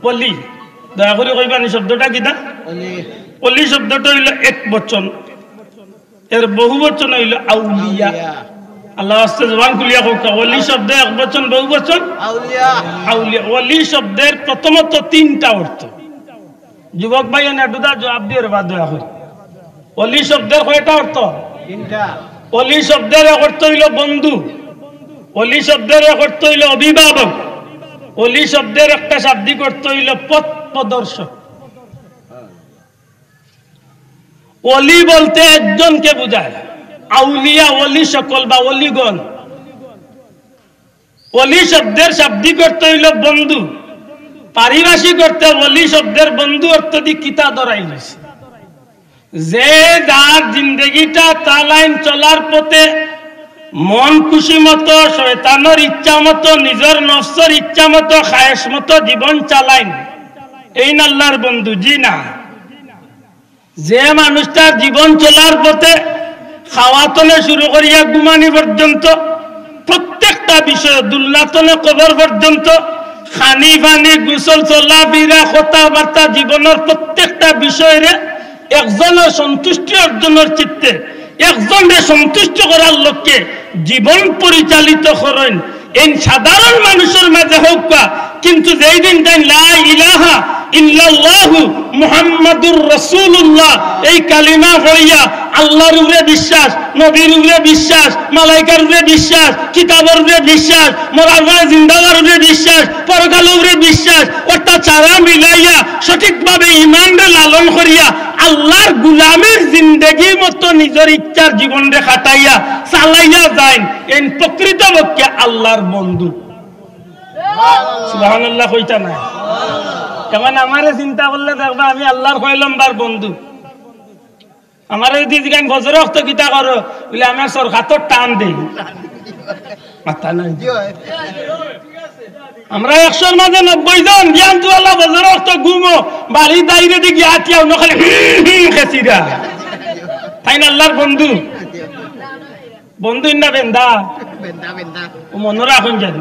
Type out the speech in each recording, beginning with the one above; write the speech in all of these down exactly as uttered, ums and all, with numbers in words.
অলি, দয়া করি কইবানি শব্দটা কিতা? অলি। অলি শব্দটা অইলো এক বচন, এর বহু বচন অইলো আউলিয়া। আউলিয়া। আল্লার ওয়াস্তে জবান খুলিয়া কউক্কা, অলি শব্দ এক বচন, বহু বচন? আউলিয়া। আউলিয়া। অলি শব্দের প্রথমত তিনটা অর্থ। যুবক ভাইয়াইন, একটুতা জবাব দিও রে বা, দয়া করি। অলি শব্দের কয়টা অর্থ? তিনটা। অলি শব্দের এক অর্থ অইলো বন্ধু, অলি শব্দের এক অর্থ অইলো অভিভাবক, অলি শব্দের একটা শাব্দিক অর্থ অইলো পথ প্রদর্শক। অলি বলতে একজনকে বুঝায়, আউলিয়া অলি সকল বা অলিগণ। অলি শব্দের শাব্দিক অর্থ অইলো বন্ধু, পারিভাষিক অর্থে অলি শব্দের বন্ধু অর্থ দি কিতা ধরাই দিছে? যে যার জিন্দেগিটা চালাইন চলার পথে মন খুশি মতো, শয়তানর ইচ্ছা মতো, নিজর নফসর ইচ্ছা মতো, খায়েশ মতো জীবন চালাইন, এইন আল্লার বন্ধু? জি না। যে মানুষটার জীবন চলার পথে খাওয়া তনে শুরু করিয়া ঘুমানি পর্যন্ত, প্রত্যেকটা বিষয়, দুলনা তনে কবর পর্যন্ত, খানি পানি, গোসল, চলাফিরা, কথাবার্তা, জীবনর প্রত্যেকটা বিষয়রে একজনর সন্তুষ্টি অর্জনর চিত্তে, একজনরে সন্তুষ্ট করার লক্ষ্যে জীবন পরিচালিত করইন, এইন সাধারণ মানুষর মাঝে হউক্কা, কিন্তু যেই দিন তাইন লা ইলাহা ইল্লাল্লাহু মুহাম্মাদুর রাসূলুল্লাহ এই কালিমা পড়িয়া আল্লার উপরে বিশ্বাস, নবীর উপরে বিশ্বাস, মালাইকার উপরে বিশ্বাস, কিতাবর উপরে বিশ্বাস, মরার পরে জিন্দা অওয়ার উপরে বিশ্বাস, পরকালর উপরে বিশ্বাস, অর্থাৎ সারা মিলাইয়া সঠিকভাবে ইমানরে লালন করিয়া আল্লার গুলামির জিন্দেগি মতো নিজর ইচ্ছার জীবনরে কাটাইয়া চালাইয়া যাইন, এইন প্রকৃতপক্ষে আল্লার বন্ধু। সুবহানাল্লাহ কইতা না? এখন আমারে চিন্তা করলে দেখবা আমি আল্লার কয় লম্বর বন্ধু। আমারে যদি জিগাইন ফজর ওয়াক্ত কিতা করো, বুলে আমার সরকাতর টান দেই। মাথা নাই। আমরা একশোর মাঝে নব্বই জন, বিয়ান তুয়ালা ফজর ওয়াক্ত ঘুমো, বাড়ি দাইরে দি গিয়া আটিয়া উনো খালি হুম হুম খেছিরা। তাইন আল্লার বন্ধু। বন্ধু না বেন্দা? বেন্দা, বেন্দা। ও মনো রাখইন যেন।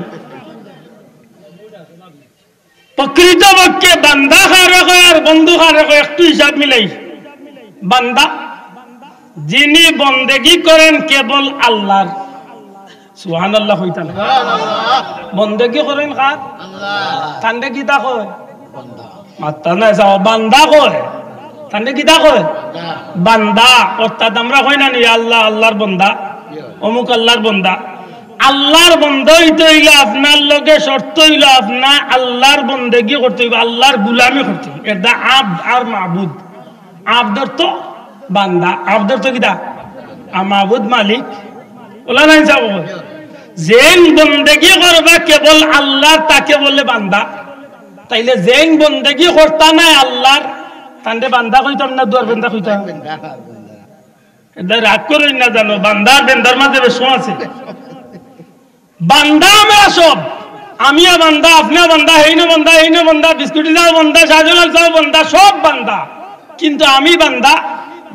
প্রকৃতপক্ষে বান্দা কারে কয় আর বন্ধু কারে কয়, একটু হিসাব মিলাই। বান্দা, যিনি বন্দেগি করেন কেবল আল্লার। সুবহানাল্লাহ কইতা না? বন্দেগি করেন কার? আল্লাহ। তানরে কিতা কয়? বান্দা। মাত্তা নাই যাও, বান্দা কয়। তানরে কিতা কয়? বান্দা। বান্দা। অর্থাৎ আমরা কই না নি, আল্লাহ, আল্লার বন্দা, অমুক আল্লার বন্দা। আল্লার বন্দা অইতে অইলে আপনার লগে শর্ত অইলো আপনে আল্লার বন্দেগি করতে অইবো, আল্লার গুলামি করতে অইবো। এর দা আব্দ আর মাবুদ। আব্দ অর্থ বান্দা, আব্দ অর্থ কিতা? আর মাবুদ মালিক। অলা নায় যাবো। যেইন বন্দেগি করবা কেবল আল্লার, তাকে বলে বান্দা। তাইলে যেইন বন্দেগি করতা নায় আল্লার, তানরে বান্দা কইতাম না দুয়ার বান্দা কইতাম? এটা রাগ করইন না জানো, বান্দা আর বেন্দার মাঝে বেশ আছে। বান্দা আমরা সব, আমিও বান্দা, আপনিও বান্দা, হেইনও বান্দা, এইনও বান্দা, বিস্কুটি যাও বান্দা, শাহজালাল যাও বান্দা, সব বান্দা। কিন্তু আমি বান্দা,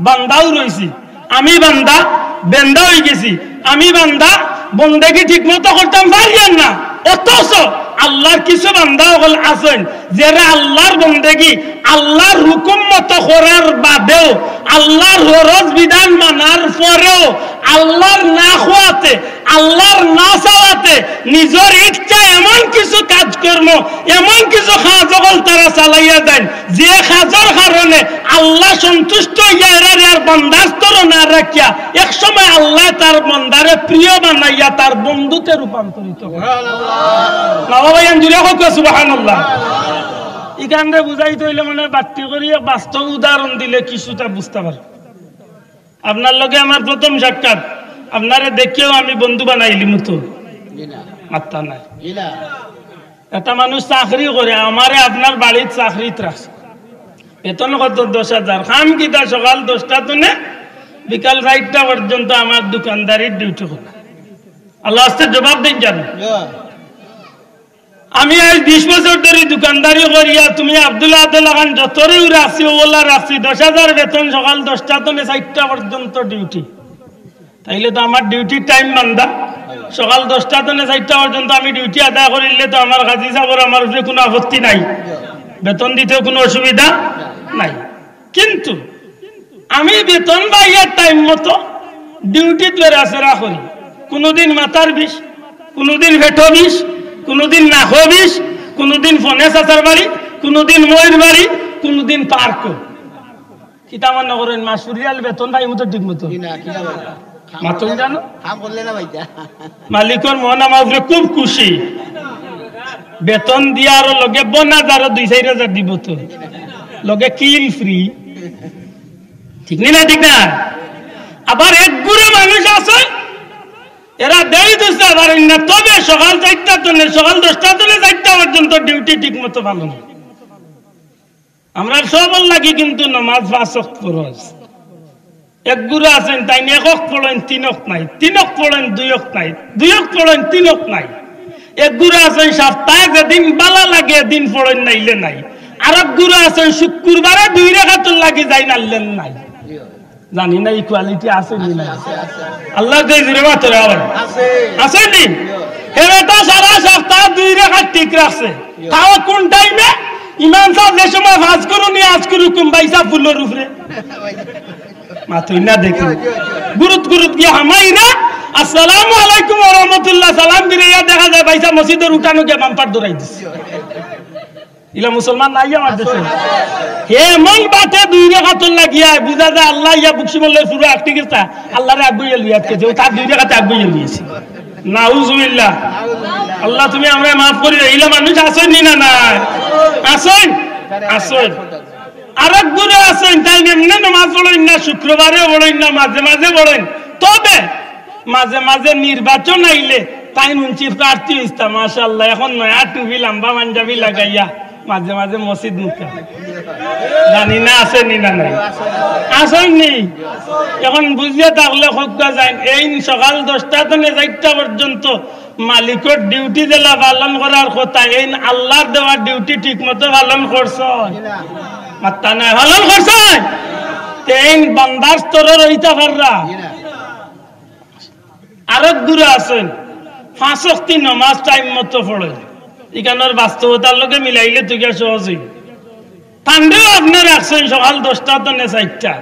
বান্দাও রইছি। আমি বান্দা, বেন্দা অই গেছি। আমি বান্দা, বন্দেগি ঠিক মতো করতাম পারিয়ার না। অথচ আল্লার কিছু বান্দা অকল আছইন, যেরা আল্লার বন্দেগি আল্লার হুকুম মতো করার বাদেও, আল্লার ফরজ বিধান মানার পরেও, আল্লার না কওয়াতে, আল্লার না চাওয়াতে নিজর ইচ্ছা এমন কিছু কাজকর্ম, এমন কিছু কাজ অকল তারা চালাইয়া যাইন, যে কাজর কারণে আল্লা সন্তুষ্ট অইয়া এরারে আর বান্দার স্তরো না রাখিয়া এক সময় আল্লায় তার বান্দারে প্রিয় বানাইয়া তার বন্ধুতে রূপান্তরিত করে। না বাবা, ইয়ান জুড়ে হোক সুবহানাল্লাহ। ইখানরে বুঝাইতে অইলে মানে বাট্টি করি এক বাস্তব উদাহরণ দিলে কিছুটা বুঝতা পারবা। আপনার লগে আমার প্রথম সাক্ষাৎ, আপনারে দেখিয়াউ আমি বন্ধু বানাইলিমু তো? জি না। মাত্তা নাই। জি না। একটা মানুষ চাকরি করে, আমারে আপনার বাড়িত চাকরিত রাখছে, বেতন কত? দশ হাজার। কাম কিতা? সকাল দশটা তনে বিকাল চাইরটা পর্যন্ত আমার দোকানদারির ডিউটি করা। আল্লার ওয়াস্তে জবাব দেইন জানো। জি। আমি আইজ বিশ বছর ধরি দোকানদারি করিয়া, তুমি আব্দুল্লাহ আব্দুল্লাহ খান যতরেউ রাখছি, অউলা রাখছি, দশ হাজার বেতন, সকাল দশটা তনে চাইরটা পর্যন্ত ডিউটি। তাইলে তো আমার ডিউটির টাইম বান্দা, সকাল দশটা তনে চাইরটা পর্যন্ত আমি ডিউটি আদায় করিলে তো আমার কাজী সাবর আমার উপরে কুনু আপত্তি নাই। বেতন দিতেও কোনো অসুবিধা নাই। কিন্তু আমি বেতন পাইয়া টাইম মতো ডিউটিত লড়াচড়া করি। কোনোদিন মাথার বিষ, কোনোদিন পেটো বিষ, কোনোদিন নাকো বিষ, কোনোদিন ফোনে চাচার বাড়ি, কোনোদিন ময়ূর বাড়ি, কোনোদিন পার্কও। কিতা মনে করেন, মাসুরিয়াল বেতন পাইমু তো ঠিক মতো? জি না, কিতা বলেন? মাতুন জানো? কাম করলে না ভাইটা। মালিকর মন আমার উপরে খুব খুশি। বেতন দিয়া আরো লগে বোনাস আরো দুই চাইর হাজার দিব তো। লগে কিল ফ্রি। ঠিক নি না, ঠিক না? আবার এক গুরু মানুষ আছে, এরা দেরি দুসরা পারেন না, তবে সকাল চাইরটা তনে, সকাল দশটা তনে চাইরটা পর্যন্ত ডিউটি ঠিক মতো পালন। আমরা সবর লাগি কিন্তু নমাজ পাঁচ ওয়াক্ত ফরজ। এক গুরু আছেন, তাইন এক ওয়াক্ত পড়ইন, তিন ওয়াক্ত নাই, তিন ওয়াক্ত পড়ইন, দুই ওয়াক্ত নাই, দুই ওয়াক্ত পড়ইন, তিন ওয়াক্ত নাই। এক গুরু আছেন, সপ্তাহে যেদিন বালা লাগে, এদিন পড়ইন, নাইলে নাই। আরক গুরু আছেন, শুক্রবারে দুই রেকাতর লাগি যাইন, আইলেন নাই। জানি না, ইকুয়ালিটি আছে নি নাই? আল্লাহ দে জুড়ে মাতরে আবার। আছে। আছে নি? হে বেটা সারা সপ্তাহ দুই রেকাত ঠিক রাখছে। তাও কোন টাইমে? ইমাম সাহেব যে সময় ফাজ করুনি, আজ করু কুম্বাইসা ফুলর উপরে। মাতুন না দেখি। গুরুত গুরুত গিয়া হামাইরা, "আসসালামু আলাইকুম ওয়া রাহমাতুল্লাহ", সালাম দিলে ইয়া দেখা যায় বাইসা মসজিদর উঠানো গিয়া বাম্পার দৌড়াই দিছে। ইলা মুসলমান নাই আমার দেশে। হে এমন বাটে দুই রেকাতর লাগিয়া, বুঝা যায় আল্লাহ ইয়া বুকসি বললে পুরো আটকে গেছে, আল্লাহরে আগুইয়া লইয়া আটকেছে, ও তার দুই রেকাতে আগুইয়া লইয়েছে। নাউজুবিল্লাহ। আল্লাহ তুমি আমরা মাফ করি দাও। ইলা মানুষ আছইন নি না নাই? আছইন? আছইন। আরক গুরু আছইন, তাইন এমনে নমাজ পড়ইন না, শুক্রবারে পড়ইন না, মাঝে মাঝে পড়ইন। তবে মাঝে মাঝে নির্বাচন আইলে তাইন হুনছি প্রার্থী অইতা, মাশাআল্লাহ, এখন নয়া টুপি, লম্বা পাঞ্জাবি লাগাইয়া মাঝে মাঝে মসজিদ মুখা। জানি না আছে নি না নাই? আছইন নি? এখন বুঝিয়া থাকলে কউক্কা যাইন, এইন সকাল দশটা তনে চাইরটা পর্যন্ত মালিকর ডিউটি যেলা পালন করার কথা, এইন আল্লাহর দেওয়া ডিউটি ঠিক মতো পালন করছইন? মাত্তা নাই, পালন করছইন? তে এইন বান্দার স্তরর অইতা পাররা? আরক গুরু আছইন, পাঁচ ওয়াক্তি নমাজ টাইম মতো পড়ইন। ইখানর বাস্তবতার লগে মিলাইলে তো গিয়া সহজ অইবো। তানরেও আপনে রাখছইন সকাল দশটা তনে চাইরটা,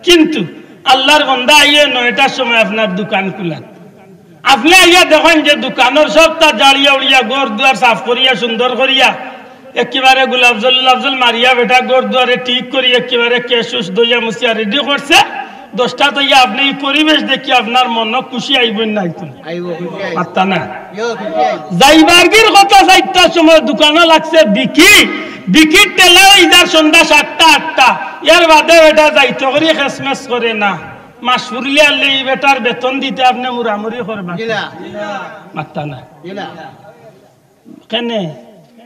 কিন্তু আল্লাহর বন্দা আইয়ে নয়টার সময় আপনার দোকান খুলাত। আপনে আইয়া দেখইন যে দোকানর সবতা জাড়িয়া উড়িয়া, ঘর দুয়ার সাফ করিয়া, সুন্দর করিয়া, একেবারে গোলাপ জল, গোলাপ জল মারিয়া বেটা ঘর দুয়ারে ঠিক করি, একেবারে কেশ উশ ধইয়া মুছিয়া রেডি করছে। দশটাত আইয়া আপনে ই পরিবেশ দেখি আপনার মনো খুশি আইবো না আইতো? আইবো, খুশি আইবো। মাত্তা না। ইয়ো, খুশি আইবো। যাইবারগির কথা চাইরটার সময় দোকানো লাগছে বিকি, বিকির ঠেলা অই যার সন্ধ্যা সাতটা আটটা। এর বাদে বেটা যাইতো করি খেসমেস করে না। মাস ফুরিলে আনলে ই বেটার বেতন দিতে আপনে মুড়ামুড়ি করবা। জি না। মাত্তা না। জি না। কেনে?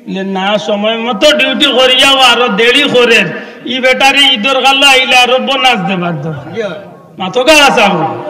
ইলে না, সময় মতো ডিউটি করিয়াও আরো দেরি করের। ই বেটারে ইদর গালো আইলে আরো বোনাস দেবার দরকার। জি। মাতোগা আছাবো।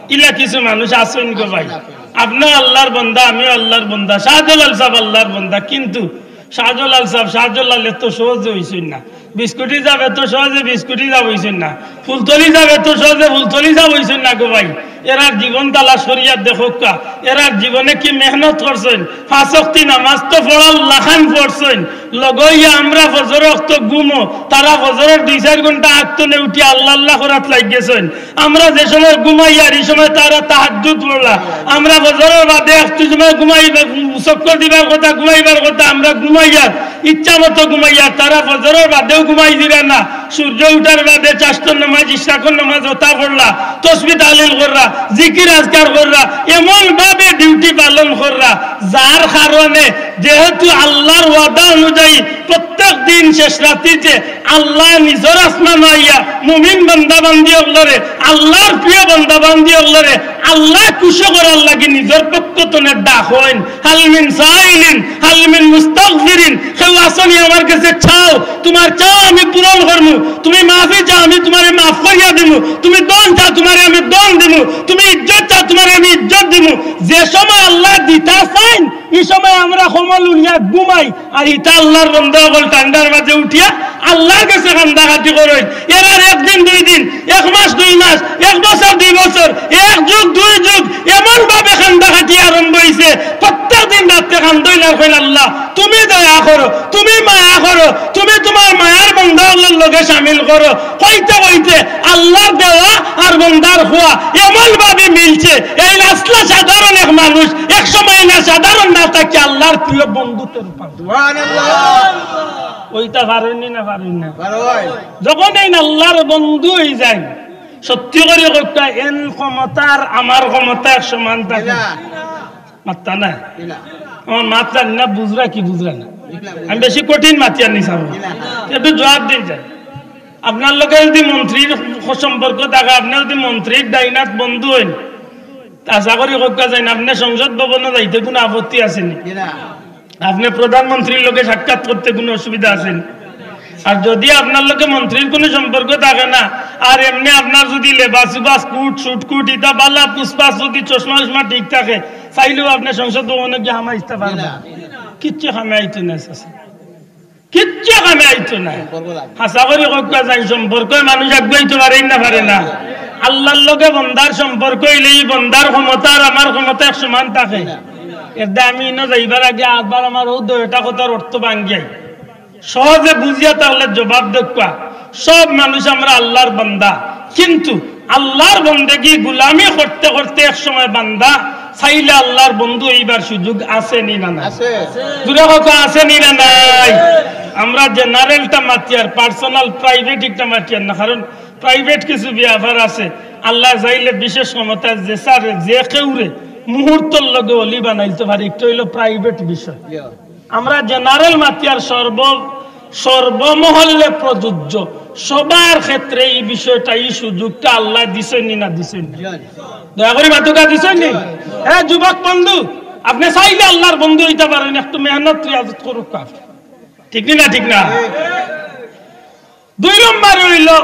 ইলা কিছু মানুষ আছইন গো ভাই। আপনেও আল্লাহর বন্দা, আমিও আল্লাহর বন্দা, শাহজালাল সাব আল্লাহর বন্দা, কিন্তু শাহজালাল সাব, শাহজালাল এত সহজে অইছইন না। বিস্কুটি সাব এত সহজে বিস্কুটি সাব অইছইন না। ফুলতলি সাব এত সহজে ফুলতলি সাব অইছইন না গো ভাই। এরার জীবন তালাশ করিয়া দেখউক্কা, এরার জীবনে কি মেহনত করছইন। পাঁচ ওয়াক্তি নামাজ তো পড়ার লাখান পড়ছইন, লগে অইয়া আমরা ফজর ওয়াক্ত ঘুমো, তারা ফজরর দুই চাইর ঘন্টা আগ তনে উঠিয়া আল্লাহ আল্লাহ করাত লাগিগেছইন। আমরা যে সময় ঘুমাইয়ার, ই সময় তারা তাহাজ্জুদ পড়লা। আমরা ফজরর বাদে একটু সময় ঘুমাইবার, চক্কর দিবার কথা, ঘুমাইবার কথা, আমরা ঘুমাইয়ার, ইচ্ছা মতো ঘুমাইয়ার। তারা ফজরর বাদেও ঘুমাই দিরা না, সূর্য উঠার বাদে চাস্তর নামাজ, ইশরাকর নামাজ অতা পড়লা, তসবি তাহলিল কররা, জিকির আজকার কররা, এমন ভাবে ডিউটি পালন কররা, যার কারণে যেহেতু আল্লাহর ওয়াদা অনুযায়ী প্রত্যেক দিন শেষ রাত্রিতে আল্লাহ নিজর আসমানো আইয়া মুমিন বান্দা বান্দি অকলরে, আল্লাহর প্রিয় বান্দা বান্দি অকলরে আল্লাহ খুশি করার লাগি নিজর পক্ষ তনে ডাকইন, "হাল মিন সাইলিন, হাল মিন মুস্তাগফিরিন।" কেউ আছো নি আমার গেছে চাও, তুমার চাও আমি পূরণ করমু। তুমি মাফি চাও, আমি তুমারে মাফ করিয়া দিমু। তুমি ধন চাও, তুমারে আমি ধন দিমু। তুমি ইজ্জত চাও, তুমারে আমি ইজ্জত দিমু। যে সময় আল্লাহ দিতা চাইন, ই সময় আমরা কম্বল উড়িয়া ঘুমাই, আর ইতা আল্লাহর বন্দা অকল ঠান্ডার মাঝে উঠিয়া আল্লাহর গেছে কান্দাকাটি করইন। এরার একদিন দুই দিন, এক মাস দুই মাস, এক বছর দুই বছর, এক যুগ দুই যুগ, এমন ভাবে কান্দাকাটি আরম্ভ অইছে। প্রত্যেক দিন রাত্রে কান্দইন আর কইন, "আল্লাহ, তুমি দয়া করো, তুমি মায়া করো, তুমি লগে শামিল করো। কইতে কইতে আল্লাহর দেওয়া আর বন্দার খোয়া এমন ভাবে মিলছে, এই আছলা সাধারণ এক মানুষ এক সময় না সাধারণ না থাকি আল্লাহর প্রিয় বন্ধুতে রূপান্তর। সুবহানাল্লাহ। অইতা পারইন নি না পারইন না? পারইন। যখন এইন আল্লাহর বন্ধু অইযাইন, সত্যি করি কউক্কা, এইন ক্ষমতার আমার ক্ষমতা এক সমান থাকে। না। মাতরা না? না। আমার মাত জানি না, বুঝরা কি বুঝরা না? না, বুঝরা। আমি বেশি কঠিন মাতিয়ার নি, স্যার। না। একটু জবাব দিন, স্যার। আপনার লগে যদি মন্ত্রীর সম্পর্ক থাকে, আপনে যদি মন্ত্রীর ডাইনাত বন্ধু অইন, তে আশা করি কউক্কা যাইন, আপনে সংসদ ভবনো যাইতে কুনু আপত্তি আছে নি? না। আপনে প্রধানমন্ত্রীর লগে সাক্ষাৎ করতে কুনু অসুবিধা আছে নি? আর যদি আপনার লগে মন্ত্রীর কুনু সম্পর্ক থাকে না, আর এমনে আপনার যদি লেবাস উবাস, কুট, সুট কুট, ইতা বালা পুসপাস, যদি চশমা উশমা ঠিক থাকে, চাইলেও আপনে সংসদ ভবনো গিয়া হামাইতা পারবা না। কিচ্ছু কামে আইতো না, চাচা। কিচ্ছু কামে আইতো না। সম্পর্ক লাগে। হাছা করি কউক্কা যাইন, সম্পর্কে মানুষ আগুয়াইতো পারে না, পারে না। আল্লাহর লগে বন্দার সম্পর্ক অইলে ই বন্দার ক্ষমতা আর আমার ক্ষমতা এক সমান থাকে। এর দায় আমি ইনো যাইবার আগে আবার আমার অউ দুইটা কথার অর্থ ভাঙ্গিয়াই। সহজে বুঝিয়া থাকলে জবাব দেউক্কা। সব মানুষ আমরা আল্লাহর বান্দা, কিন্তু আল্লাহর বন্দেগি গুলামি করতে করতে এক সময় বান্দা চাইলে আল্লাহর বন্ধু অইবার সুযোগ আছে নি না নাই? আছে। জোরে কউক্কা, আছে নি না নাই? আমরা জেনারেলটা মাতিয়ার, পার্সোনাল প্রাইভেট একটা মাতিয়ার না, কারণ প্রাইভেট কিছু ব্যাপার আছে। আল্লাহ চাইলে বিশেষ ক্ষমতা যে স্যারে যে কেউরে মুহূর্তর লগে অলি বানাইতে পারে, একটা অইলো প্রাইভেট বিষয়। ইয়া। আমরা জেনারেল মাতিয়ার সর্ব, সর্বমহল্লে প্রযোজ্য, সবার ক্ষেত্রে ই বিষয়টা, ই সুযোগটা আল্লাহ দিছইন নি না দিছইন না? দয়া করি মাতুক্কা, দিছইন নি? হ্যাঁ, যুবক বন্ধু, আপনে চাইলে আল্লাহর বন্ধু অইতা পারইন, একটু মেহনত রিয়াজত করউক্কা। ঠিক নি না? ঠিক না? দুই নম্বর অইলো,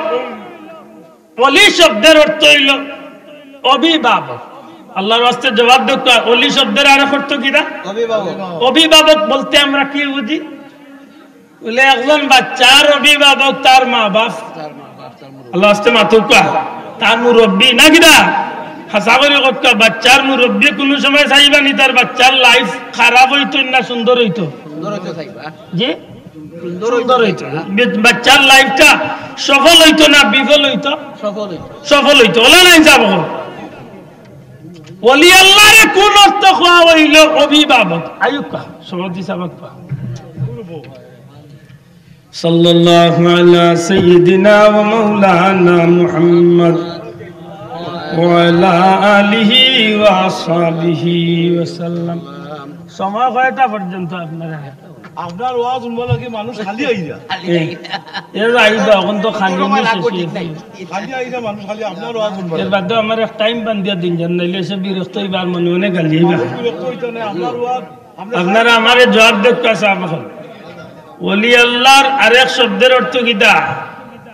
অলি শব্দের অর্থ অইলো অভিভাবক। আল্লাহর ওয়াস্তে জবাব দেউক্কা, অলি শব্দের আরেক অর্থ কিতা? অভিভাবক। অভিভাবক বলতে আমরা কি বুঝি? বলে একজন বাচ্চার অভিভাবক তার মা বাপ। তার মা বাপ, তার মুরব্বি। আল্লাহর ওয়াস্তে মাতুক্কা, তার মুরব্বি না কিতা? হাছা করি কউক্কা, বাচ্চার মুরব্বি কুনু সময় চাইবা নি তার বাচ্চার লাইফ খারাপ অইতো না সুন্দর অইতো? সুন্দর অইতো চাইবা। জি? সুন্দর অইতো। সুন্দর অইতো। বে-, বাচ্চার লাইফটা সফল অইতো না বিফল অইতো? সফল অইতো। সফল অইতো। অলা নায় যাবো। অলি আল্লাহরে কুন অর্থ কওয়া অইলো? অভিভাবক। আউক্কা, সভাপতি সাব আউক্কা। সাল্লাল্লাহু আলা সাইয়্যিদিনা ওয়া মাওলানা মুহাম্মদ ওয়া আলা আলিহি ওয়া আসহাবিহি ওয়া সাল্লাম। সময় কয়টা পর্যন্ত আপনারা? আপনার ওয়াজ হুনবার লাগি মানুষ খালি আইরা। এ, এ আইবা, অখন তো খালি নি শেষ অইছে। খালি আইরা মানুষ, খালি আপনার ওয়াজ হুনবার লাগি। এর বাদে আমার এক টাইম বান্ধিয়া দিন যান, নাইলে সে বিরক্ত অইবা আর মনে মনে গালি আইবা। মানুষ বিরক্ত অইতো না, আপনার ওয়াজ, আমরা আপনারা আমারে জবাব দেউক্কা চাইন অখন। অলি আল্লাহর আরেক শব্দের অর্থ কিতা?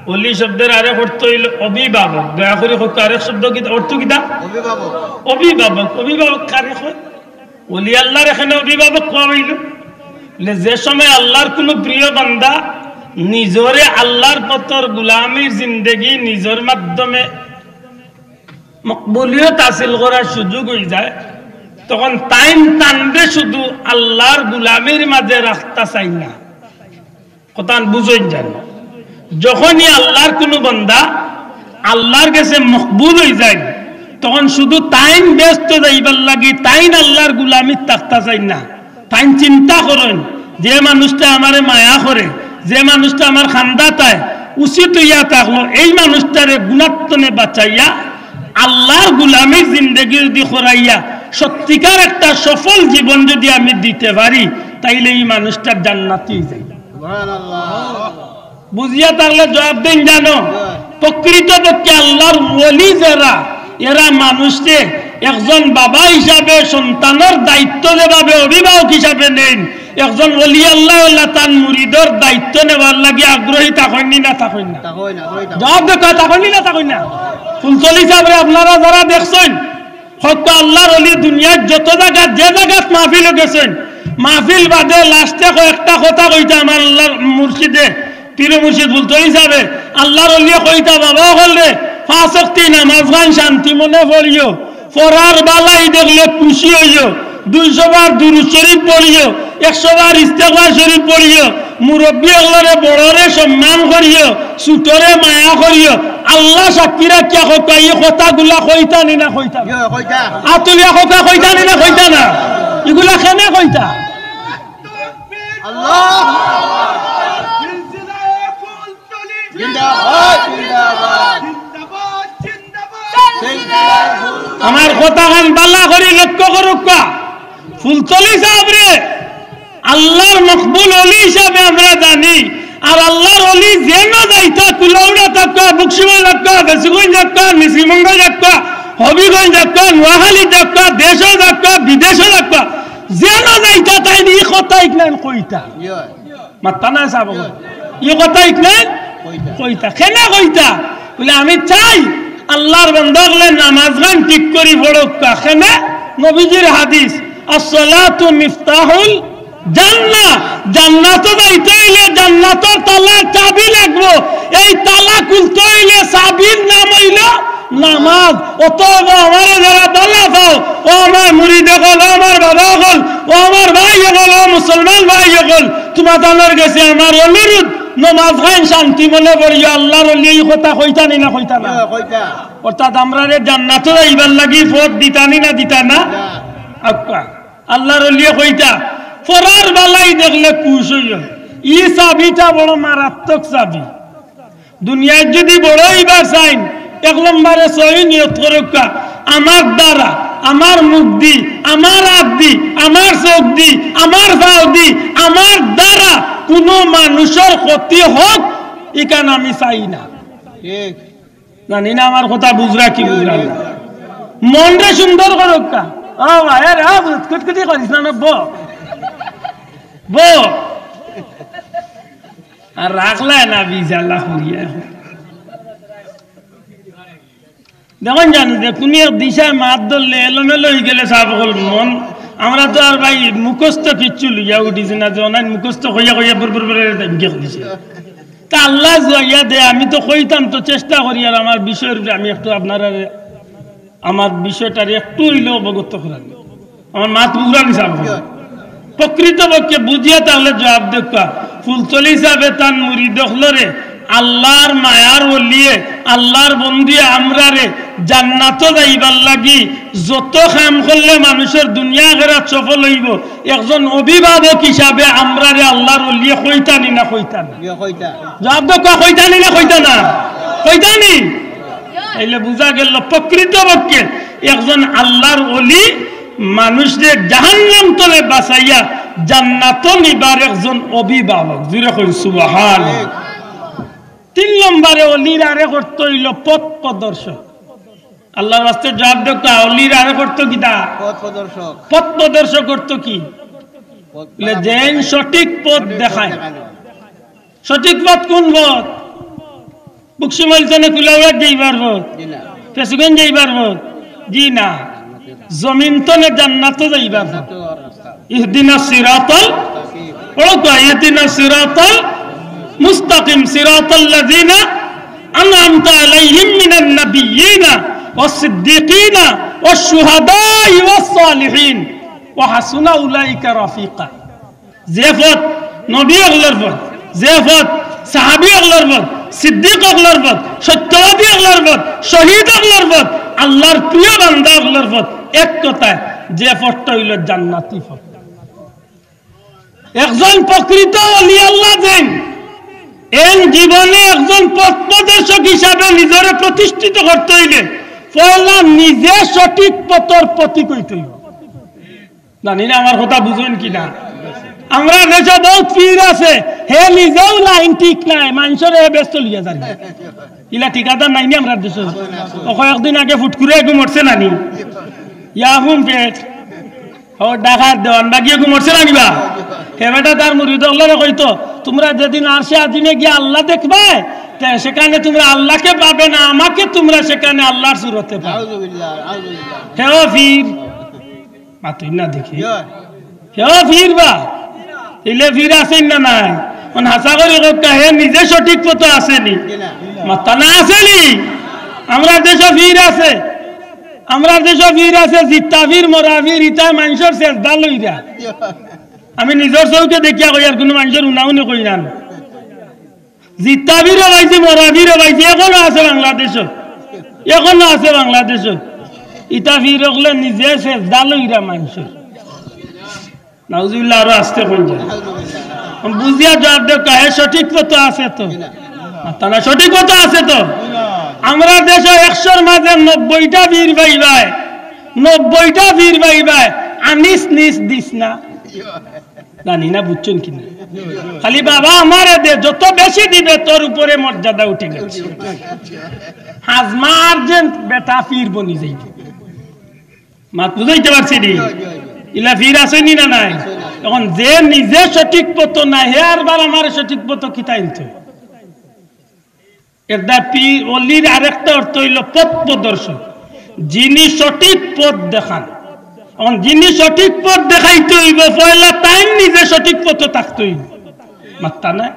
অলি শব্দের আরেক অর্থ অইলো অভিভাবক। দয়া করি কউক্কা, আরেক শব্দ কিতা, অর্থ কিতা? অভিভাবক। অভিভাবক, অভিভাবক কারে কয়? অলি আল্লাহর এখানে অভিভাবক কওয়া অইলো। বলে, যে সময় আল্লাহর কুনু প্রিয় বান্দা নিজরে আল্লাহর পথর গুলামির জিন্দেগি নিজর মাধ্যমে মকবুলিয়ত হাসিল করার সুযোগ অইযায়, তখন তাইন তানরে শুধু আল্লাহর গুলামির মাঝে রাখতা চাইন না। কথাখান বুঝইন যান। যখনই আল্লাহর কুনু বান্দা আল্লাহর গেছে মকবুল অইযাইন, তখন শুধু তাইন বেহেস্তো যাইবার লাগি, তাইন আল্লাহর গুলামিত থাকতা চাইন না। তাইন চিন্তা করইন, যে মানুষটা আমারে মায়া করে, যে মানুষটা আমার কান্দাত আয়, উচিত অইয়া থাকলো, এই মানুষটারে গুনাত্তনে বাঁচাইয়া আল্লাহর গুলামির জিন্দেগি যদি করাইয়া সত্যিকার একটা সফল জীবন যদি আমি দিতে পারি, তাইলে এই মানুষটা জান্নাতি অইযায়। সুবহানাল্লাহ। বুঝিয়া থাকলে জবাব দেইন জানো, প্রকৃতপক্ষে আল্লাহর ওলি যারা, এরা মানুষরে একজন বাবা হিসাবে সন্তানর দায়িত্ব যেভাবে অভিভাবক হিসাবে নেইন, একজন ওলি আল্লাহ আল্লাহ তান মুরিদর দায়িত্ব নেওয়ার লাগি আগ্রহী থাকইন নি না থাকইন না? থাকইন না, থাকইন না। জবাব দেউক্কা, থাকইন নি না থাকইন না? ফুলতলি সাবরে আপনারা যারা দেখছইন, হক আল্লাহর ওলি দুনিয়ার যত জাগাত, যে জাগাত মাহফিলো গেছইন, মাহফিল বাদে লাস্টে কয়েকটা কথা কইতা আমার আল্লাহর মুর্শিদে, পীর মুর্শিদ ফুলতলি সাবে, আল্লাহর ওলিয়ে কইতা, "বাবা অকলরে, পাঁচ ওয়াক্তি নামাজখান শান্তি মনে পড়িও, পড়ার বালাই দেখলে খুশি অইও, দুইশো বার দুরূদ শরীফ পড়িও, একশো বার ইস্তেগফার শরীফ পড়িও, মুরব্বি অকলরে, বড়রে সম্মান করিও, ছোটরে মায়া করিও। আল্লাহ সাক্ষী রাখিয়া কউক্কা, ই কথাগুলা কইতা নি না কইতা না? ইয়া, কইতা। আতুলিয়া কউক্কা, কইতা নি না কইতা না? ইগুলা কেনে কইতা? আল্লাহ। জিন্দাবাদ, জিন্দাবাদ। আমার কথাখান ভালা করি লক্ষ্য করউক্কা। ফুলতলি সাবরে আল্লার মকবুল অলি হিসাবে আমরা জানি। আর আল্লার অলি যেনো যাইতা, কুলাউড়া থাক্কা, বকশিবল থাক্কা, ফেঞ্চুগঞ্জ থাক্কা, নিশিমুখ থাক্কা, হবিগঞ্জ থাক্কা, নোয়াখালী থাক্কা, দেশো থাক্কা, বিদেশো থাক্কা, যেনো যাইতা, তাইন ই কথা ইকনাইন কইতা। মাত্তা না সাব, ই কথা ইকনাইন কইতা। কইতা। কেনে কইতা? বুলে, আমি চাই আল্লার বান্দা অকলে নামাজখান ঠিক করি পড়উক্কা। কেনে? নবীজির হাদিস, "আসসালাতু মিফতাহুল জান্নাহ।" জান্নাতো যাইতে অইলে জান্নাতর তালার চাবি লাগবো। এই তালা খুলতে অইলে চাবির নাম অইলো নামাজ। অতএব আমারে যারা ভালা পাও, ও আমার মুরিদ অকল, ও আমার বাবা অকল, ও আমার ভাই অকল, ও মুসলমান ভাই অকল, তুমাতানর গেছে আমার অনুরোধ, নমাজখান শান্তি মনে পড়িও। আল্লার অলি ই কথা কইতা নি না কইতা না? ইয়া, কইতা। অর্থাৎ আমরারে জান্নাতো যাইবার লাগি পথ দিতা নি না দিতা না? না। আক্কা, আল্লার অলিয়ে কইতা, পরার ভালাই দেখলে খুশ অইও। ই চাবিটা বড় মারাত্মক চাবি। দুনিয়াত যুদি বড় অইবার চাইন, এক নম্বরে সহি নিয়ত করউক্কা, আমার দ্বারা, আমার মুখ দি, আমার আত দি, আমার চউখ দি, আমার পাও দি, আমার দ্বারা কুনু মানুষর ক্ষতি হউক, ইখান আমি চাই না। ঠিক। জানি না আমার কথা বুঝরা কি বুঝরা না। মনরে সুন্দর করউক্কা। ও ভাই, আরে, আ, কুতকুতি করিস না, না, ব। ব। আর রাখলায় না বিজালা করিয়া। দেখইন জানো যে কুনু এক দিশায় মাত ধরলে এলোমেলো অইগেলে সাব অকল মন। আমরা তো আর ভাই মুখস্থ কিচ্ছু লইয়া উঠিছি না, যে অনাইন মুখস্থ কইয়া কইয়া বুর বুর বুর করে গেছে। তা আল্লায় জুয়াইয়া দে, আমি তো কইতাম তো চেষ্টা করি, আর আমার বিষয়র উপরে আমি একটু আপনারারে, আমার বিষয়টারে একটু অইলেও অবগত করার। আমার মাত বুঝরা নি সাব অকল? প্রকৃতপক্ষে বুঝিয়া তাইলে জুয়াব দেউক্কা। ফুলতলি সাবে তান মুরিদ অকলরে আল্লার মায়ার অলিয়ে, আল্লার বন্ধুয়ে আমরারে জান্নাতো যাইবার লাগি যত কাম করলে মানুষর দুনিয়া আখেরাত সফল অইবো, একজন অভিভাবক হিসাবে আমরারে আল্লার অলিয়ে কইতা নি না কইতা না? ইয়া, কইতা। জুয়াব দেউক্কা, কইতা নি না কইতা না? কইতা নি? তাইলে বুঝা গেল প্রকৃতপক্ষে একজন আল্লার অলি মানুষরে জাহান্নাম তনে বাঁচাইয়া জান্নাতো নিবার একজন অভিভাবক। জুরে কইন সুবহান। তিন নম্বরে অলির আরে করতো অইলো পথ প্রদর্শক। আল্লার ওয়াস্তে জুয়াব দেউক্কা, অলির আরে করতো কিতা? পথ প্রদর্শক। পথ প্রদর্শক করতো কি? পথ বুলে, যেইন সঠিক পথ দেখায়। সঠিক পথ কুন পথ? বকশিবল তনে কুলাউড়াত যাইবার পথ? জি না। ফেঞ্চুগঞ্জ যাইবার পথ? জি না। জমিন তনে জান্নাতো যাইবার পথ। জান্নাতো রাস্তা। ইহদিনাস সিরাতাল, মুস্তাকিম। পড়ো তো, ইহদিনাস সিরাতাল মুস্তাকিম, সিরাতাল্লাযিনা আনআমতা আলাইহিম মিনান নাবিয়্যিনা ওয়াস সিদ্দীকিনা ওয়াশ শুহাদাই ওয়াস সালিহিন ওয়া হাসুনা উলাইকা রাফিকা। যে পথ নবী অকলর পথ, যে পথ সাহাবী অকলর পথ, সিদ্দিক অকলর পথ, সত্যবাদী অকলর পথ, শহীদ অকলর পথ, আল্লার প্রিয় বান্দা অকলর পথ, এক কথায় যে পথটা অইলো জান্নাতি পথ। একজন প্রকৃত অলি আল্লাহ যেইন, এইন জীবনে একজন পথ প্রদর্শক হিসাবে নিজরে প্রতিষ্ঠিত করতে অইলে পয়লা নিজে সঠিক পথর পথিক অইতে অইবো। জানি না আমার কথা বুঝইন কি না। আমরার দেশো বউত পীর আছে, হে নিজেউ লাইন ঠিক নায়, মানষরে হে বেহেস্তো লইয়া যার। ইলা ঠিকাদার নাই নি আমরার দেশো? ও কয়েকদিন আগে ফুটকুরে এগু মরছে না নি? ইয়া হুম পেট। ও ঢাকার দেওয়ানবাগি এগু মরছে না নি বা? হে বেটা তার মুরিদ অকলরে কইতো, "তুমরা যেদিন আরশে আজিমে গিয়া আল্লাহ দেখবায়, তে সেখানে তুমরা আল্লাহকে পাবে না, আমাকে তুমরা সেখানে আল্লাহর সুরতে পাবে।" নাউজুবিল্লাহ, নাউজুবিল্লাহ। হেও পীর। মাতইন না দেখি। ইয়া। হেও পীর বা? ইলে পীর আছইন না নাই? অন হাছা করি কউক্কা, হে নিজে সঠিক পথো আছে নি? জি না। মাত্তা না আছে নি? আমরার দেশো পীর আছে। আমরার দেশো পীর আছে, জিত্তা পীর, মরা পীর, ইতায় মানষর সেজদা লইরা। ইয়া। আমি নিজর চউখে দেখিয়া কই, আর কুনু মানষর হুনাহুনি কই না। জিতা ফিরও পাইছি, মরা ফিরও পাইছি, এখনো আছে বাংলাদেশো, এখনো আছে বাংলাদেশো। ইতা ফির অকলে নিজে সেজদা লইরা মানষর। নাউজুবিল্লাহ, আরো আস্তে কই যায়। বুঝিয়া জবাব দেউক্কা, হে সঠিক পথো আছে তো? মাতরা না, সঠিক পথো আছে তো? আমরার দেশো একশোর মাঝে নব্বইটা ফির পাইবায়, নব্বইটা ফির পাইবায়, আনিস নিস দিস না। জানি না বুঝছইন কি না। খালি বাবা আমারে দে, যত বেশি দিবে তোর উপরে মর্যাদা উঠি গেছে। হাজমা আর্জেন্ট বেটা ফির বনি যাইবো। মাত বুঝাইতে পারছি নি? ইলা ফির আছে নি না নাই? এখন যে নিজে সঠিক পথো নাই, হে আর বার আমারে সঠিক পথো কিতা আনতো? একটা পীর অলির আরেকটা অর্থ অইলো পথ প্রদর্শক, যিনি সঠিক পথ দেখান। এখন যিনি সঠিক পথ দেখাইতে অইবো, পয়লা তাইন নিজে সঠিক পথো থাকতে অইবো। মাতরা না?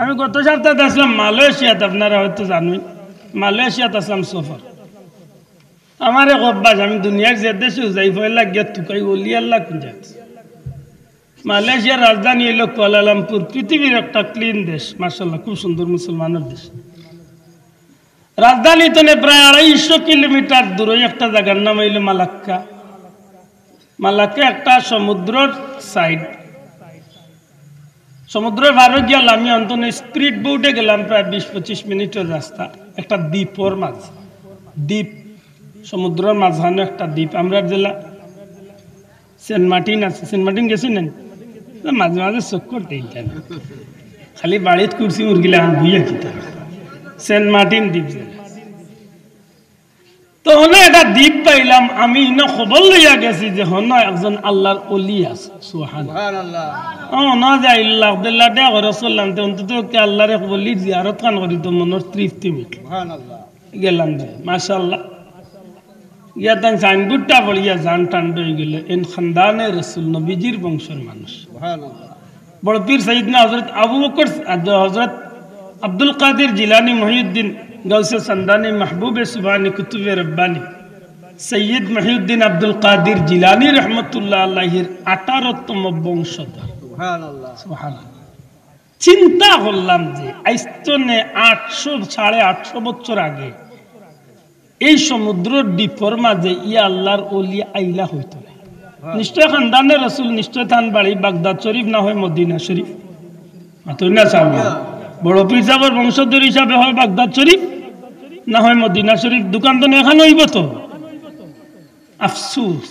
আমি গত সপ্তাহে আছলাম মালয়েশিয়াত, আপনারা হয়তো জানইন, মালয়েশিয়াত আছলাম সফর। আমার এক অভ্যাস, আমি দুনিয়ার যে দেশো যাই, পয়লা গিয়া তুকাই অলি আল্লাহ কুন জাগাত। মালয়েশিয়ার রাজধানী অইলো কুয়ালালামপুর, পৃথিবীর একটা ক্লিন দেশ, মাশাআল্লাহ, খুব সুন্দর মুসলমানর দেশ। রাজধানী তনে প্রায় আড়াইশো কিলোমিটার দূরে একটা জাগার নাম অইলো মালাক্কা। মালাক্কা একটা সমুদ্রর সাইড, সমুদ্রর পারো গিয়া লামি অন্তনে স্পিড বোটে গেলাম, প্রায় বিশ পঁচিশ মিনিটর রাস্তা, একটা দ্বীপর মাঝে। দ্বীপ, সমুদ্রর মাঝখানো একটা দ্বীপ। আমরার জেলা সেন্ট মার্টিন আছে, সেন্ট মার্টিন গেছইন না? না, মাঝে মাঝে চক্কর দেই কেনে? খালি বাড়িত কুরসি মুরগিলে আন বইয়া কিতা। সেন্ট মার্টিন দ্বীপ জেলা। তো হনো একটা দ্বীপ পাইলাম, আমি ইনো খবর লইয়া গেছি যে হনো একজন আল্লাহর অলি আছে। সুবহানাল্লাহ। সুবহানাল্লাহ। ও, না যাই, আল্লাহ, আব্দুল্লাহ, দে করে চললাম, তো অন্তত কি আল্লাহর এক অলির জিয়ারত খান করি তো মনর তৃপ্তি মিটলো। সুবহানাল্লাহ। গেলাম যে, মাশাআল্লাহ। গিয়া তান সাইনবোর্ডটা পড়িয়া জান টান অই গেল, এন খানদানে রসুল, নবীজির বংশর মানুষ। সুবহানাল্লাহ। বড় পীর সৈয়দনা হযরত আবু বকর, হযরত আব্দুল কাদির জিলানী মহিউদ্দিন গাউসে সান্দানী মাহবুবে সুবহানী কুতুবে রব্বানী সৈয়দ মহিউদ্দিন আব্দুল কাদির জিলানী রহমতুল্লাহ আলাইহির আঠারোতম বংশধর। সুবহানাল্লাহ। সুবহানাল্লাহ। চিন্তা করলাম যে আইজ তনে আটশো, সাড়ে আটশো বছর আগে এই সমুদ্রর দ্বীপর মাঝে ই আল্লাহর অলি আইলা অইতো না। নিশ্চয় খানদানে রসুল, নিশ্চয় তান বাড়ি বাগদাদ শরীফ না হয় মদিনা শরীফ। মাতইন না সামনে। বড় পীর সাহেবর বংশধর হিসাবে হয় বাগদাদ শরীফ, না হয় মদিনা শরীফ। দোকান তো এখানে অইবো তো। আফসোস।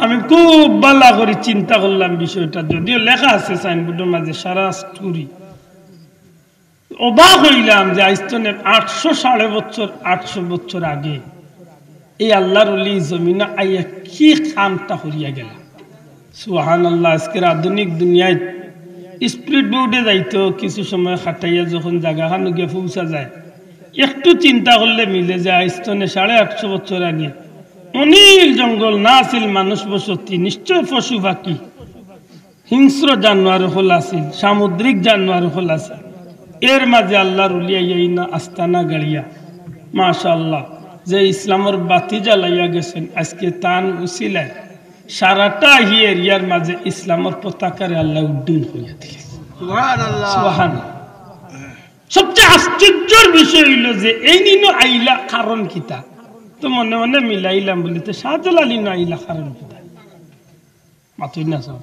আমি খুব ভালা করি চিন্তা করলাম বিষয়টা, যদিও লেখা আছে সাইনবোর্ডর মাঝে সারা স্টোরি। অবাক অইলাম যে আইজ তনে আটশো, সাড়ে বছর, আটশো বছর আগে এই আল্লাহর অলি জমিনো আইয়া কি কামটা করিয়া গেলা। সুবহানাল্লাহ। আজকের আধুনিক দুনিয়াত স্পিড বোটে যাইতো, কিছু সময় খাটাইয়া যখন জাগাখানো গিয়া পৌঁছা যায়, একটু চিন্তা করলে মিলে যে আইজ তনে সাড়ে আটশো বছর আগে অনিল জঙ্গল, না আছিল মানুষ বসতি, নিশ্চয় পশু পাখি, হিংস্র জানোয়ার অকল আছিল, সামুদ্রিক জানোয়ার অকল আছিল। এর মাঝে আল্লাহর অলি আইয়া ইনো আস্তানা গাড়িয়া, মাশাআল্লাহ, যে ইসলামর বাতি জ্বালাইয়া গেছইন, আজকে তান উসিলায় সারাটা হি এরিয়ার মাঝে ইসলামর পতাকারে আল্লাহ উড্ডীন করিয়া দিলা। সুবহানাল্লাহ। সুবহানাল্লাহ। সবচেয়ে আশ্চর্যর বিষয় অইলো যে এইন ইনো আইলা কারণ কিতা? তো মনে মনে মিলাইলাম, বলি, তো শাহজালাল ইনো আইলা কারণ কিতা? মাতইন না সাব।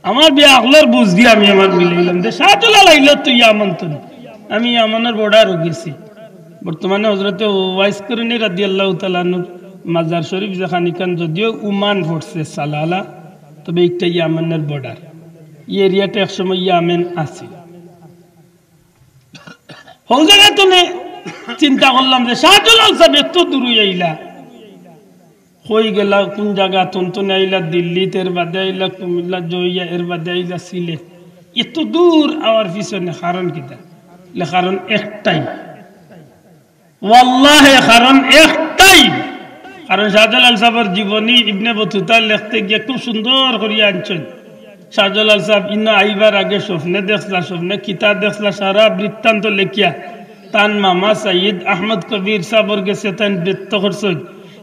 আমার বিয়া আকলর বুঝ দিয়া আমি আমার মিলাইলাম। যে শাহজালাল আইলো তো ইয়ামান তো না। আমি ইয়ামানর বর্ডারো গেছি। বর্তমানে হযরতে ওয়াইস করনী রাদিয়াল্লাহু তাআলা আনহুর মাজার শরীফ যেখান, ইখান যদিও উমান পড়ছে সালালা, তবে একটা ইয়ামানর বর্ডার। ই এরিয়াটা একসময় ইয়ামেন আছিল। হউ জাগা তনে চিন্তা করলাম যে শাহজালাল সাব এত দূরই আইলা, কই গেলা, কুন জাগা তন তনে আইলা, দিল্লিত, এর বাদে আইলা কুমিল্লা, জইয়া, এর বাদে আইলা সিলেট, এত দূর আওয়ার পিছনে কারণ কিতা? বলে, কারণ একটাই, ওয়াল্লাহে, কারণ একটাই। কারণ শাহজালাল সাবর জীবনী ইবনে বতুতা লেখতে গিয়া খুব সুন্দর করিয়া আনছইন। শাহজালাল সাব ইনো আইবার আগে স্বপ্নে দেখলা, স্বপ্নে কিতা দেখলা, সারা বৃত্তান্ত লেখিয়া তান মামা সৈয়দ আহমদ কবির সাবর গেছে তাইন ব্যক্ত করছইন।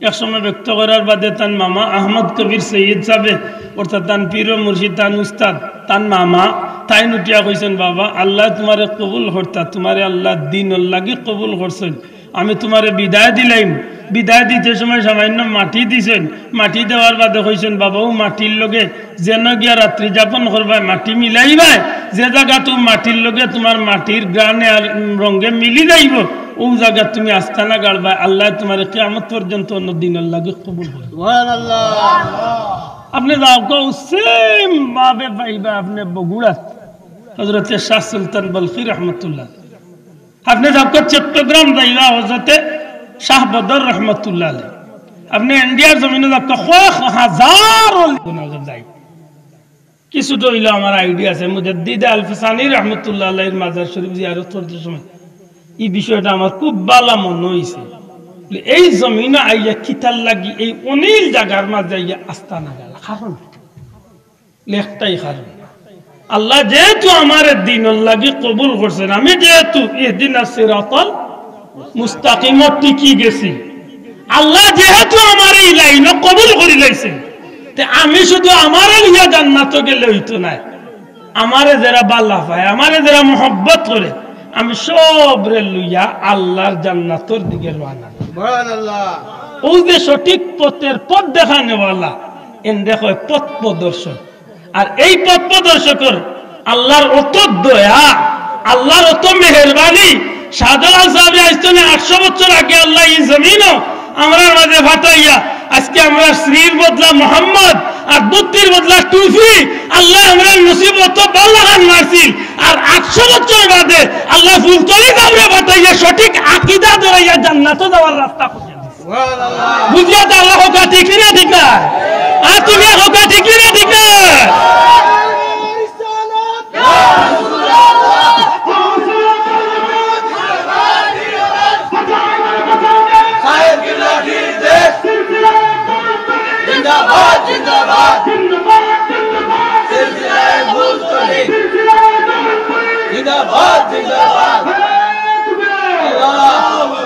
এক সময় ব্যক্ত করার বাদে তান মামা আহমদ কবির সৈয়দ সাবে অর্থাৎ তান পীর ও মুর্শিদ, তান উস্তাদ, তান মামা, তাইন উঠিয়া কইছইন, "বাবা, আল্লায় তুমারে কবুল করতা, তুমারে আল্লায় দ্বীনর লাগি কবুল করছইন। আমি তুমারে বিদায় দিলাইমু।" বিদায় দিতে সময় সামান্য মাটি দিছইন। মাটি দেওয়ার বাদে কইছইন, "বাবা, অউ মাটির লগে যেনো গিয়া রাত্রি যাপন করবায়, মাটি মিলাইবায়, যে জাগাত অউ মাটির লগে তুমার মাটির ঘ্রাণে আর, উম, রঙে মিলি যাইবো, অউ জাগাত তুমি আস্তানা গাড়বায়, আল্লায় তুমারে কিয়ামত পর্যন্ত অনো দ্বীনর লাগি কবুল করইন।" সুবহানাল্লাহ। আপনে যাউক্কা, অউ same ভাবে পাইবা আপনে বগুড়াত হযরতে শাহ সুলতান বলখী রহমতুল্লাহ। আপনে যাউক্কা চট্টগ্রাম যাইবা হযরতে শাহ বদর রহমতুল্লাহ আলাইহি। আপনে ইন্ডিয়ার জমিনো যাউক্কা, কয়েক হাজার অলি গুণাগার যাই। কিছুটা অইলেও আমার idea আছে, মুজাদ্দিদে আলফসানী রহমতুল্লাহ আলাইহির মাজার শরীফ জিয়ারত করতে সময় ই বিষয়টা আমার খুব ভালা মনো অইছে। বলে, এই জমিনো আইয়া কিতার লাগি এই অনিল জাগার মাঝে আইয়া আস্তানা গাড়লা, কারণ কি? একটাই কারণ, আল্লায় যেহেতু আমারে দ্বীনর লাগি কবুল করছইন, আমি যেহেতু ইহদিনাস সিরাতাল মুস্তাকিমো টিকি গেছি, আল্লায় যেহেতু আমারে ই লাইনো কবুল করিলাইছইন, তে আমি শুধু আমারে লইয়া জান্নাতো গেলে অইতো নায়। আমারে যেরা ভালা পায়, আমারে যেরা মহব্বত করে, আমি সবরে লইয়া আল্লার জান্নাতর দিকে রওয়ানা। সুবহানাল্লাহ। অউ যে সঠিক পথের পথ দেখানেওয়ালা, এনরে কয় পথ প্রদর্শক। আর এই পথ প্রদর্শকর আল্লার অত দয়া, আল্লার অত মেহেরবানি। শাহজালাল সাহেবরে আইজ থনে আটশো বছর আগে আল্লায় ই জমিনো আমরার মাঝে পাঠাইয়া, আজকে আমরার শ্রীর বদলা মোহাম্মদ আর ধুতির বদলা টুপি, আল্লায় আমরার নসিবো অত ভালা খান মারছিল। আর আটশো বছর বাদে আল্লায় ফুলতলি সাহেবরে পাঠাইয়া সঠিক আকিদা ধরাইয়া জান্নাতো যাওয়ার রাস্তা খুলিয়া দিছে। বুঝিয়া তো আল্লাহ কউক্কা, ঠিক নি না ঠিক না? আর তুমি কউক্কা, ঠিক নি না ঠিক না?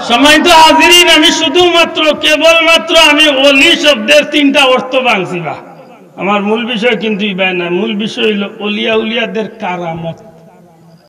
সম্মানিত হাজিরিন, আমি শুধুমাত্র, কেবলমাত্র আমি অলি শব্দের তিনটা অর্থ ভাঙছি বা। আমার মূল বিষয় কিন্তু ইবায় না, মূল বিষয় অইলো অলি আউলিয়াদের কারামত।